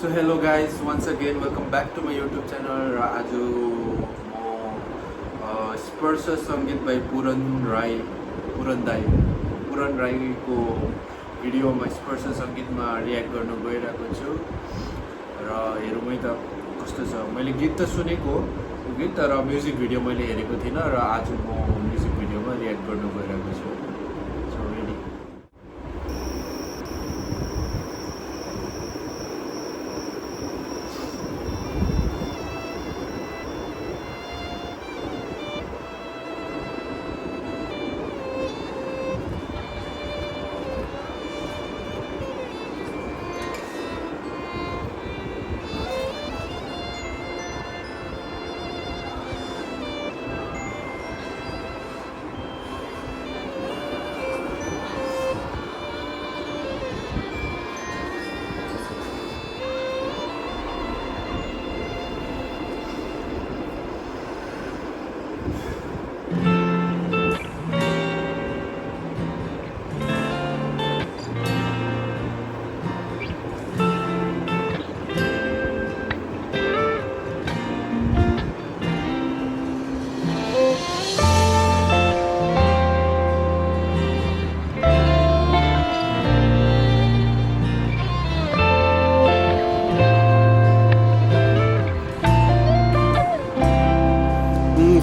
So hello guys, once again welcome back to my YouTube channel र आज म स्पर्श सङ्गीत बाई पुरन राईको भिडियोमा स्पर्श सङ्गीतमा रियाक्ट गर्न गइरहेको छु र हेरौँ है त कस्तो छ। मैले गीत त सुनेको गीत तर म्युजिक भिडियो मैले हेरेको थिइनँ र आज म म्युजिक भिडियोमा रियाक्ट गर्न गइरहेको छु। So ready.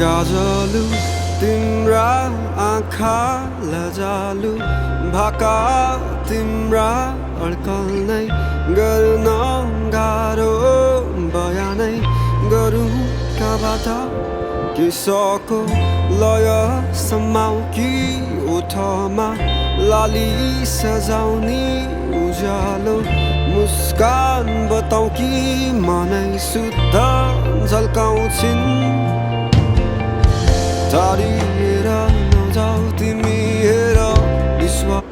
गाजलु तिम्रा आँखा लजालु भाका तिम्रा अड्कल नै गर्न गाह्रो बयानै गरौँ कबाट किसको लय समाउ कि ओठमा लाली सजाउने उज्यालो मुस्कान बताउ कि मनै शुद्ध झल्काउँछिन् टाढिएर नजाऊ तिमी हेर विश्वास।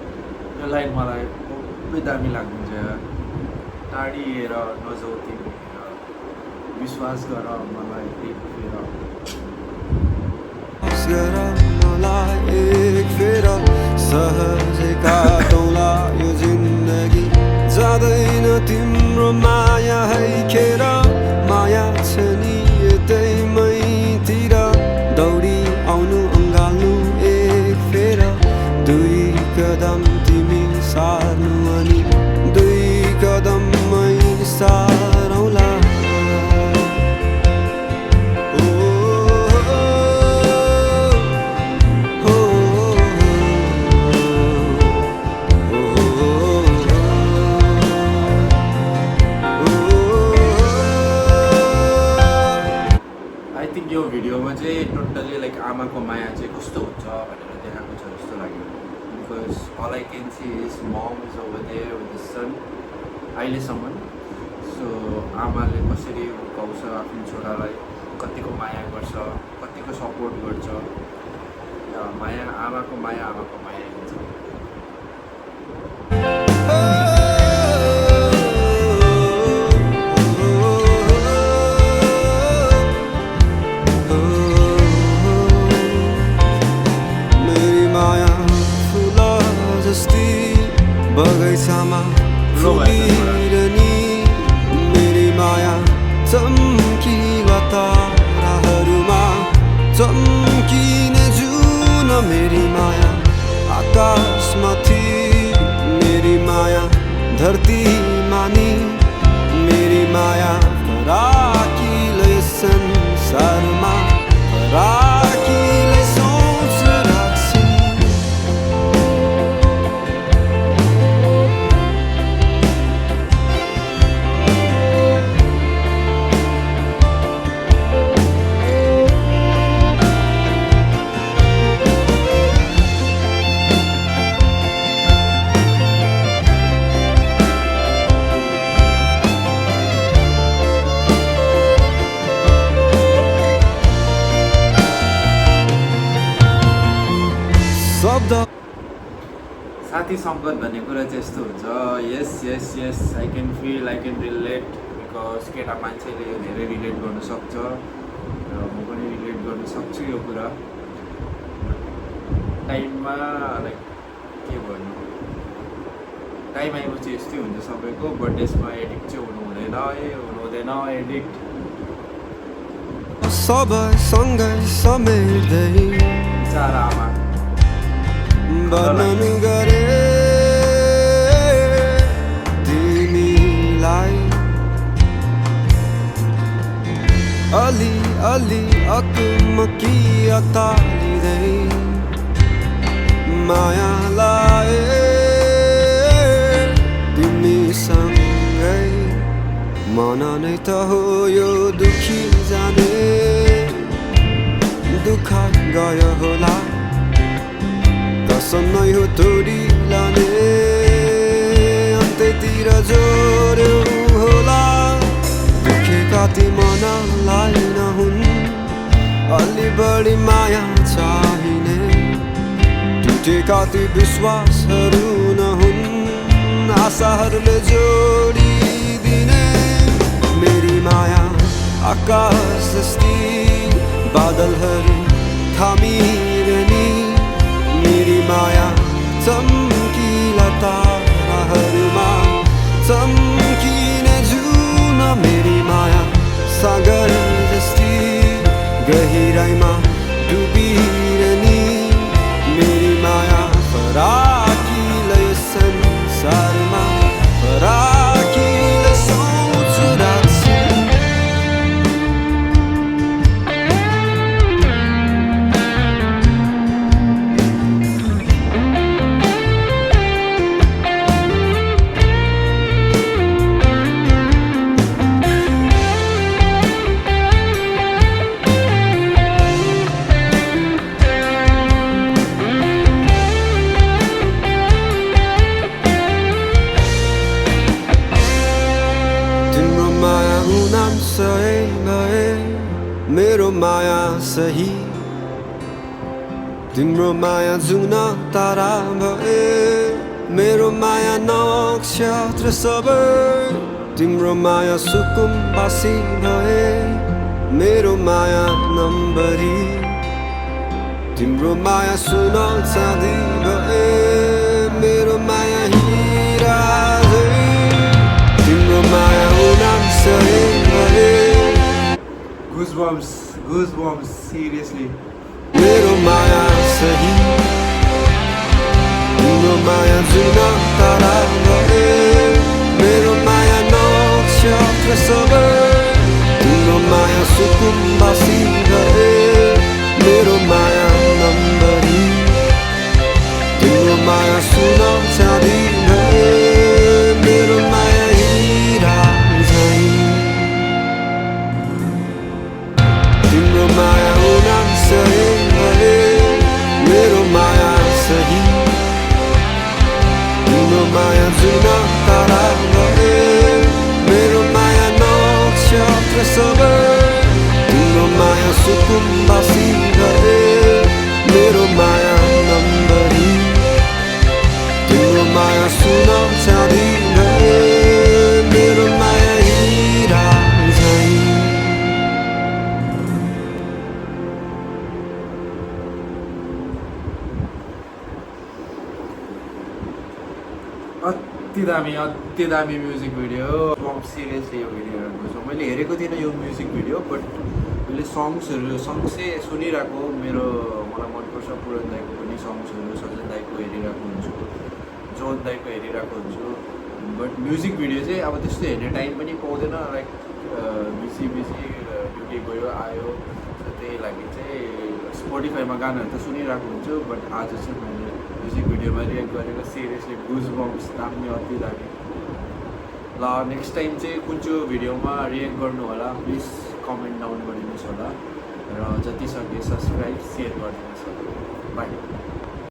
यो लाइन मलाई खुबै दामी लाग्नुहुन्छ यार। टाढिएर नजाऊ तिमी हेर विश्वास गर मलाई एक फेर। गर मलाई एक फेर सहजै काटौँला यो जिन्दगी जाँदैन तिम्रो माया है खेर माया छ नि यतै मैतिर दौडी आउनु अँगाल्नु एक फेर दुई कदम तिमी सार्नु अनि दुई कदम मै सारौँला। यो भिडियोमा चाहिँ टोटल्ली लाइक आमाको माया चाहिँ कस्तो हुन्छ भनेर देखाएको छ जस्तो लाग्यो। Because all I can see is mom is over there with the sun अहिलेसम्म। सो आमाले कसरी हुर्काउँछ आफ्नो छोरालाई, कतिको माया गर्छ, कतिको सपोर्ट गर्छ। माया आमाको माया हुन्छ। बगैँचामा फुलिरहने मेरी माया चम्किला ताराहरूमा चम्किने जुन मेरी माया आकाशमाथि मेरी माया धरतीमा नि मेरी माया फराकिलै संसारमा फराकिलै सोच राख्छिन्। साथी सङ्गत भन्ने कुरा चाहिँ यस्तो हुन्छ। Yes yes yes I can feel, I can relate. Because केटा मान्छेले यो धेरै रिलेट गर्न सक्छ र म पनि रिलेट गर्न सक्छु यो कुरा। टाइममा लाइक के भन्नु, टाइम आएपछि यस्तै हुन्छ सबैको। बर्थडेसमा एडिक्ट चाहिँ हुनु हुँदैन हुँदैन एडिक्ट सबैसँगै समेट्दै बिचारा आमा वर्णन गरे तिमीलाई अलि अलि अकमकी अतालिँदै माया लाए तिमीसँगै मन नै त हो यो दुखी जाने दुःख गयो होला कसम नै हो तोडी लाने अन्त्यतिर जोड्यो होला दुखेका ती मनलाई नहुन् अलि बढी माया चाहिने टुटेका ती विश्वासहरू नहुन् आशाहरूले जोडिदिने मेरी माया आकाश जस्ती बादलहरू थामिरहने मेरी माया चम्किला ताराहरूमा चम्किने जुन मेरी माया सागर जस्ती गहिराइमा डुबिरहने मेरी माया फराकिलै संसारमा फराकिलै सोच राख्छ मेरो माया सही तिम्रो माया जुन तारा भए मेरो माया नक्षत्र सबै तिम्रो माया सुकुम्बासी भए मेरो माया नम्बरी तिम्रो माया सुन चाँदी भए मेरो माया हिरा तिम्रो माया उनाम सही भए Goosebumps, seriously. मेरो माया सही तिम्रो माया जुन तारा भए मेरो माया नक्षत्र सबै तिम्रो माया सुकुम्बासी भए मेरो माया नम्बरी तिम्रो माया सुन चाँदी भए मेरो माया हिरा झैँ तिम्रो माया उनाम सही भए मेरो माया सही तिम्रो माया जुन तारा भए मेरो माया नक्षत्र सबै तिम्रो माया सुकुम्बासी भए मेरो माया नम्बरी तिम्रो माया सुन चाँदी भए मेरो माया हिरा झैँ अति दामी म्युजिक भिडियो सिरियसली यो भिडियो हेरेको छु मैले हेरेको थिइनँ यो म्युजिक भिडियो बट मैले सङ्ग्सै सुनिरहेको मलाई मनपर्छ पुरन दाईको पनि सङ्ग्सहरू सजन दाईको हेरिरहेको हुन्छु जोन दाईको हेरिरहेको हुन्छु बट म्युजिक भिडियो चाहिँ अब त्यस्तो हेर्ने टाइम पनि पाउँदैन लाइक बिजी ड्युटी गयो आयो त्यही लागि चाहिँ स्पोटिफाईमा गानाहरू त सुनिरहेको हुन्छु बट आज चाहिँ मैले म्युजिक भिडियोमा रिएक्ट गरेको सिरियसली गुजबम्प्स दामी अति दामी ल नेक्स्ट टाइम चाहिँ कुन चाहिँ भिडियोमा रिएक्ट गर्नु होला प्लिज कमेन्ट डाउन गरिदिनुहोस् होला र जति सक्यो सब्सक्राइब सेयर गरिदिनुहोस् होला बाई